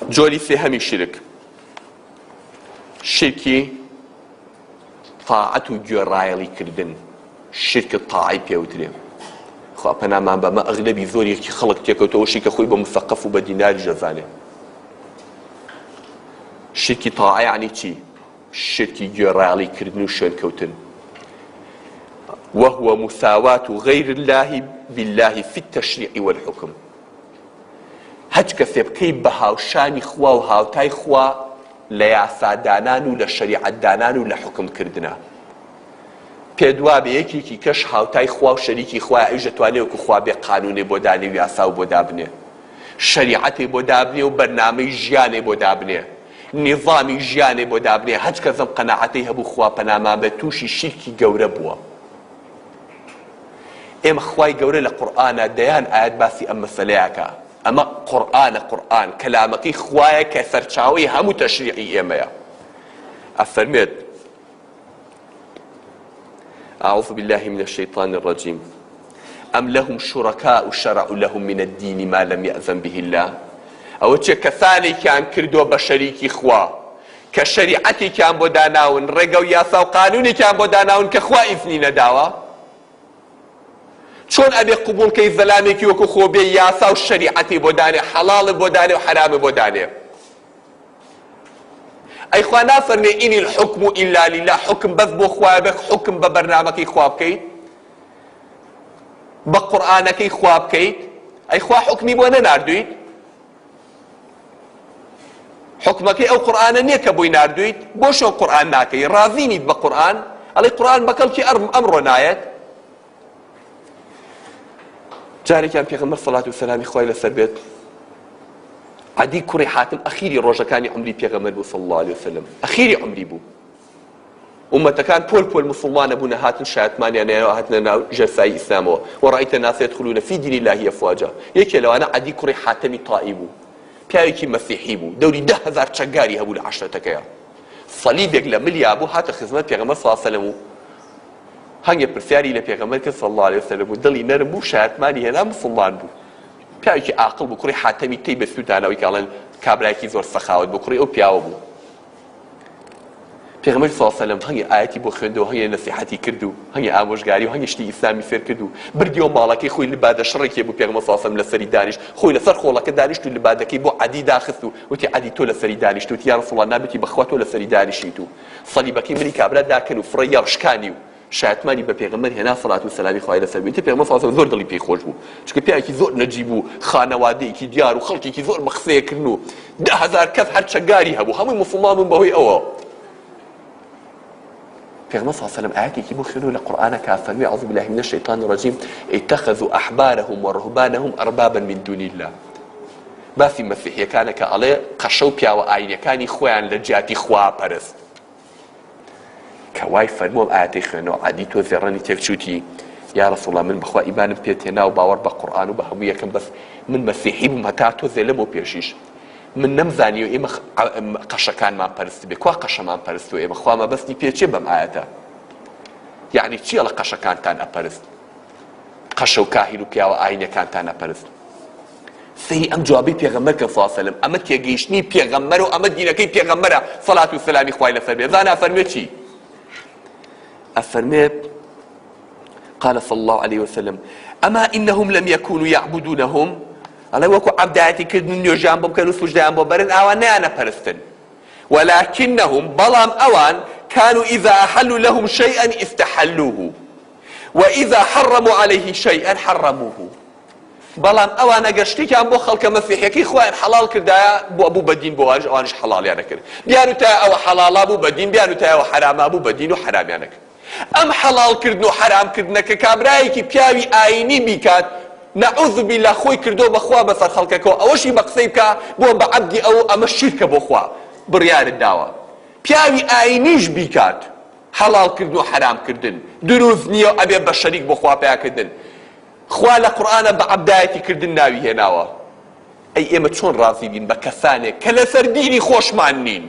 جۆری سێهەمی شیرک، شیرکی تاعەت و گوێڕایەڵی کردن، شیرک تاعەی پێوترێ. خوا پەنامان بەمە ئەغلەبی زۆرێکی خەڵک تێکەوتەوە ئەوشی کە خۆی بە مسەقەف و بە دینداریش دەزانێ. شیرکی تاعە یەعنی چی؟ شیرکی گوێڕایەڵی کردن و شوێنکەوتن. وهو مساواة غیر اللە باللە فی التشریع والحکم. هەچ کەسێ بکەی بە هاوشانی خوا و هاوتای خوا لە یاسادانان و لە شەریعەتدانان و لە حوکم کردنا. پێت وابێ یەکێکی کەش هاوتای خوا و شەریکی خوایە ئەویش دەتوانێ وەکو خوا بێ قانونێ بۆ دانێ و یاسا و بۆ دابنێ. شەریعەتێ بۆ دابنێ و بەرنامەی ژیانێ بۆ دابنێ. نیزامی ژیانێ بۆ دابنێ. هەچ کەس ئەم قەناعەتەی هەبوو خوا پەنامان بێ تووشی شیرکی گەورە بووە. ئێمە خوای گەورە لە قورئانا دەیان ئایەت باسی ئەم مەسەلەیە ئەکا ئەمە قورئانە قورئان کەلامەکەی خوایە کە سەرچاوەی هەموو تەشریعی ئێمەیە ئەفەرمێت أعوذ بالله من الشيطان الرجيم أم لهم شركاء شرعوا لهم من الدين ما لم يأذن به الله ئەوە چێ کەسانێکیان کردووە بە شەریکی خوا کە شەریعەتێکیان بۆ داناون، ڕێگە و یاسا و قانونێکیان بۆ داناون کە خوا ئیزنی نەداوە؟ چۆن ئەبێ قبوڵ کەی زەلامێکی وەکو خۆ بێ یاسا و شەریعەتی بۆ دانێ، حەڵاڵت بۆ دانێ و حەرامت بۆ دانێ؟ ئەی خوا نافەرمێ إن الحكم إلا لله، حوکم بەس بۆ خوایە بێ حوکم بە بەرنامەکەی خوا بکەیت؟ بە قورئانەکەی خوا بکەیت؟ ئەی خوا حوکمی بۆ نەناردوویت؟ حوکمەکەی ئەو قورئانە نییە کە بۆی ناردوویت بۆ شۆن قورئان ناکەی ڕازی نیت بە قورئان ئەڵێ قورئان بە کەڵکی ئەمڕۆ نایەت جارێکیان پێغەمبەر سەڵات و سەلامی خوای لەسەر بێت عەدی کوڕی حاتم ئەخیری ڕۆژەکانی عومری پێغەمبەر بوو صلی الله علیه وسلم ئەخیری عومری بوو ئوممەتەکان پۆل پۆل موسڵمان ئەبوون ئەهاتن شایەتمانیان ئەیاوە ئەهاتنە ناو ژێر سایەی ئیسلامەوە، ورأیت الناس یدخلون فی دین اللە افواجا، یەکێ لەوانە عەدی کوڕی حاتەمی تائی بوو، پیاوێکی مەسیحی بوو، دەوری 10,000 چەکگاری هەبوو لە عەشرەتەکەیا، سەلیبێک لە ملیا بوو، هاتە خزمەت پێغەمبەر صلی اللە علیە وسلم و هەنگێ پرسیاری لە پێغەمبەر کرد صلی اللە علیە وسلم و دڵی نەرم بوو شایەتمانی هێنا موسڵمان بوو. پیاوێکی عاقڵ بوو، کوڕی حاتەمی تەی بە سووتانەوەی کە ئەڵێن کابرایەکی زۆر سەخاوەت بوو، کوڕی ئەو پیاوە بوو. پێغەمبەری صلی اللە علیە وسلم هەنگێ ئایەتی بۆ خوێندەوە هەنگێ نەسیحەتی کرد و هەنگێ ئامۆژگاری و هەنگێ شتی ئیسلامی فێر کرد و بردیەوە ماڵەکەی خۆی لبادە شڕێکی بوو پێغەمبەر صلی اللە علیە وسلم لەسەری دانیشت خۆی لەسەر خۆڵەکە دانیشت و لبادەکەی بۆ عەدی داخست و وتی عەدی تۆ لەسەری دانیشت وتی یا رسول اللە نابێتی بەخوا تۆ لەسەری دانیشیت و سەلیبەکەی ملی کابرا داکەن و فڕێی یا شکانی و شایەتمانی بە پێغەمبەر هێنا سەلات و سەلامی خوای لەسەر بێ ئیتر پێغەمبەر صلی اللە علیە وسلم زۆر دڵی پێی خۆش بوو چونکە پیاوێکی زۆر نەجیب و خانەوادەیەکی دیار و خەڵکێکی زۆر بە قسەیەکردن و 10,000 کەس هەر چەکگاری هەبوو هەمووی موسڵمان بوون بەهۆی ئەوە پێغەمبەر صلی اللە علیه وسلم ئایەتێکی بۆ خوێنەوە لە قورئانە کە فەرمی اعوذ بالله من الشیطان الرجیم اتخذوا احبارهم ورهبانهم اربابا من دون الله باسی مەسیحیەکانە کە ئەڵێ قەشە و پیاوە ئاینەکانی خۆیان لە جیاتی خوا پەرست کە وای فەرموو ئەم ئایەتەی خوێنەوە عەدی تۆ زێڕەنی تێک چووتی یا رسول الله من بەخوا ئیمانم پێت هێنا و باوەڕ بە قورئان و بە هەموو یەکەم بەس من مەسیحی بووم هەتا تۆ زێلەمەوە پێشیش من نەمزانیوە ئێمە قەشەکانمان پەرست بێ کوا قەشەمان پەرستوە ئێمە خوا مەبەستی پێ چێ بەم ئایەتە یعنی چی ئەڵە قەشەکانتان ئەپەرست قەشە و کاهین و پیاوە ئاینەکانتان ئەپەرست سەیری ئەم جوابەی پێغەمبەر کە صلی سەلم ئەمە تێگەیشتنی پێغەمبەر و ئەمە دینەکەی پێغەمبەرە سەلات و سەلامی خوای لەسەر بێ زانا فەرمێ چی ئەفەرمێ قال صلى الله عليه وسلم أما إنهم لم يكونوا يعبدونهم ئەڵێ وەکو عەبدایەتی کردن نوێژیان بۆ بکەن و سوجدەیان بۆ بەرن ئاوا نەیانە پەرستن ولكنهم بەڵام ئەوان كانوا إذا أحلوا لهم شيئا استحلوه وإذا حرموا عليه شيئا حرموه بەڵام ئەوان ئەگەر شتێکیان بۆ خەڵکە مەسیحیەکەی خۆیان حەڵاڵ کردایە بۆ بوو بە دین بۆ ئەوانیش ئەوانیش حەڵاڵیان ئەکرد بیانوتایە ئەوە حەڵاڵا بوو بە دین بیانوتایە ئەوە حەراما بوو بە دین و حەرامیان ئەکرد ئەم حەڵاڵ کردن و حەرام کردنە کە کابرایەکی پیاوی ئایینی بیکات نعوذ بالله خۆی کردۆ بە خوا بەسەر خەڵکەکەوە ئەوەشی بە قسەی بکا بووە بە عەبدی ئەو ئەمە شیرکە بۆ خوا بڕیارت داوە پیاوی ئایینیش بیکات حەڵاڵ کردن و حەرام کردن دروست نییە و ئەبێ بە شەریک بۆ خوا پیا کردن خوا لە قورئانا بە عەبدایەتی کردن ناوی هێناوە ئەی ئێمە چۆن ڕازی بین بە کەسانێک کە لەسەر دینی خۆشمان نین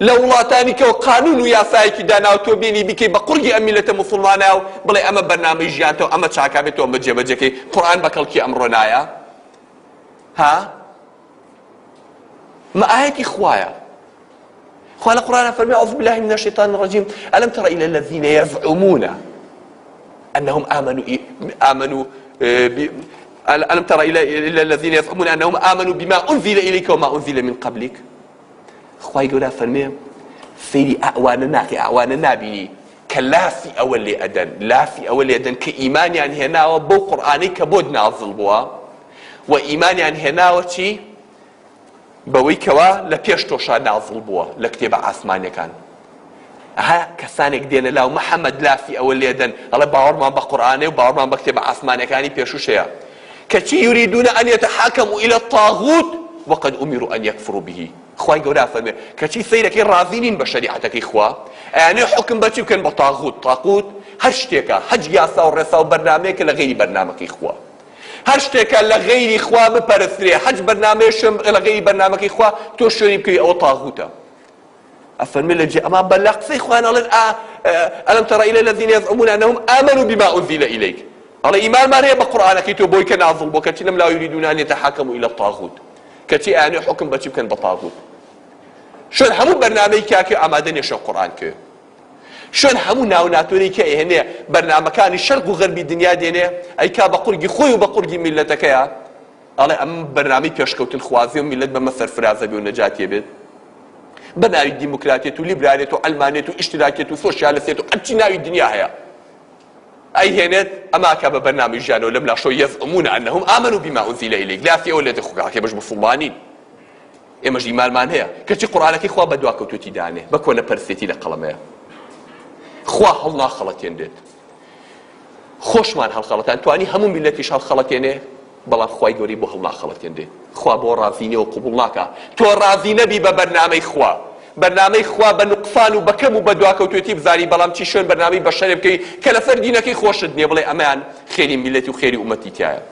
لە وڵاتانی کەەوە قانون و یاسایەکی داناوە تۆ بێنی بیکەی بە قوڕگی ئەم میلەتە موسڵمانە و بڵێ ئەمە بەرنامەی ژیانتە و ئەمە چاکا بێت تۆ ئەمە جێبەجێکەی قورئان بە کەڵکی ئەمڕۆ نایە ها؟ مە ئایەتی خوایە. خوا لە قورئانا فەرمی اعوذ بالله من الشیطان الرجیم الم تر الى الذین یزعمون انهم آمنوا آمنوا الم تر الى الذین یزعمون انهم آمنوا بما انزل الیک وما انزل من قبلک خوای گەورە فەرمێ سەیری ئەوانە ناکەی ئەوانە نابینی کە لافی ئەوە لێ ئەدەن لافی ئەوە لێ ئەدەن کە ئیمانیان هێناوە بەو قورئانەی کە بۆت نازڵ بووە و ئیمانیان هێناوە چی بەوەی کەوا لە پێش تۆشا نازڵ بووە لە کتێبە ئاسمانیەکان. ئەها کەسانێک دێنە لاو محەمەد لافی ئەوە لێدەن ئەڵێ باوەڕمان بە قورئانێ و باوەڕمان بە کتێبە ئاسمانیەکانی پێشوش هەیە کەچی یریدون ان یتحاکموا الی الطاغوت وقد امروا ان یکفروا به خوای گەورە فەرمێ کەچی سەیرەکەی ڕازی نین بە شەریعەتەکەی خوا ئەیانێ حوکم بە چی بکەن بە طاغوت طاغوت هەر شتێکە هەچ یاسا و ڕێسا و بەرنامەیەکە لە غەیری بەرنامەکەی خوا هەر شتێکە لە غەیری خوا بپەرسترێ هەچ بەرنامەیە شوێن لە غەیری بەرنامەکەی خوا تۆ شوێنی بکەوی ئەوە تاغوتە ئەفەرمێ لە جێ ئەما بە لە قسەی خۆیان ئەڵێن ئا ئەلم تەڕە ئیلە الذین یزعمون انهم آمنوا بما انزل الیک ئەڵێ ئیمانمان هەیە بە قورئانەکەی تۆ بۆی کە نازڵ بۆ کەچی لەم لاوە یریدون ان یتحاکموا الی الطاغوت کەچی ئەیانێ حوکم بە چی بکەن بە تاغوت شوێن هەموو بەرنامەی کاکێ ئامادە نیە شوێن قورئان کەوێ شوێن هەموو ناو ناتۆرەی کە ئەیهێنێ بەرنامەکانی شەرق و غەربی دنیا دێنێ ئەیکا بە قورگی خۆی و بە قورگی میللەتەکەیا ئەڵێ ئەم بەرنامەی پێشکەوتن خوازی و میللەت بەمە سەرفرازە بێ و نەجاتیە بێت بە ناوی دیموکراتیەت و لیبرالیەت و عەلمانیەت و ئیشتراکیەت و سۆشیالستیەت و هەرچی ناوی دنیا هەیە ئەیهێنێت ئەماکا بە بەرنامەی ژیانەوە لەم لاشەوە یەزعمون ئەنهم ئامنوا بما ئونزیلە ئیلیک لافی ئەوە لێ دەخۆ کاکە بەش موسڵمانین ئێمەش ئیمانمان هەیە کەچی قورئانەکەی خوا بە دواکەوتوێتی دانێ بە کۆنەپەرستێتی لە قەڵەمەیە خوا هەڵناخەڵەتێنرێت خۆشمان هەڵخەڵەتان توانی هەموو میلەتیش هەڵخەڵەتێنێ بەڵام خوای گەورەی بۆ هەڵناخەڵەتێنرێ خوا بۆ ڕازی نیە و قبوڵ ناکا تۆ ڕازی نەبی بە بەرنامەی خوا بەرنامەی خوا بە نوقسان و بە کەم و بە دواکەوتوێتی بزانی بەڵام چی شوێن بەرنامەی بەشەرێ بکەوی کە لەسەر دینەکەی خۆشت نیە بڵێ ئەمەیان خێری میلەت و خێری ئومەتی تایە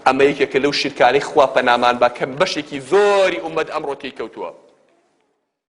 ئەمە یەکێکە لەو شیرکانەی خوا پەنامان با کە بەشێکی زۆری ئومەت ئەمڕۆ تێی کەوتووە.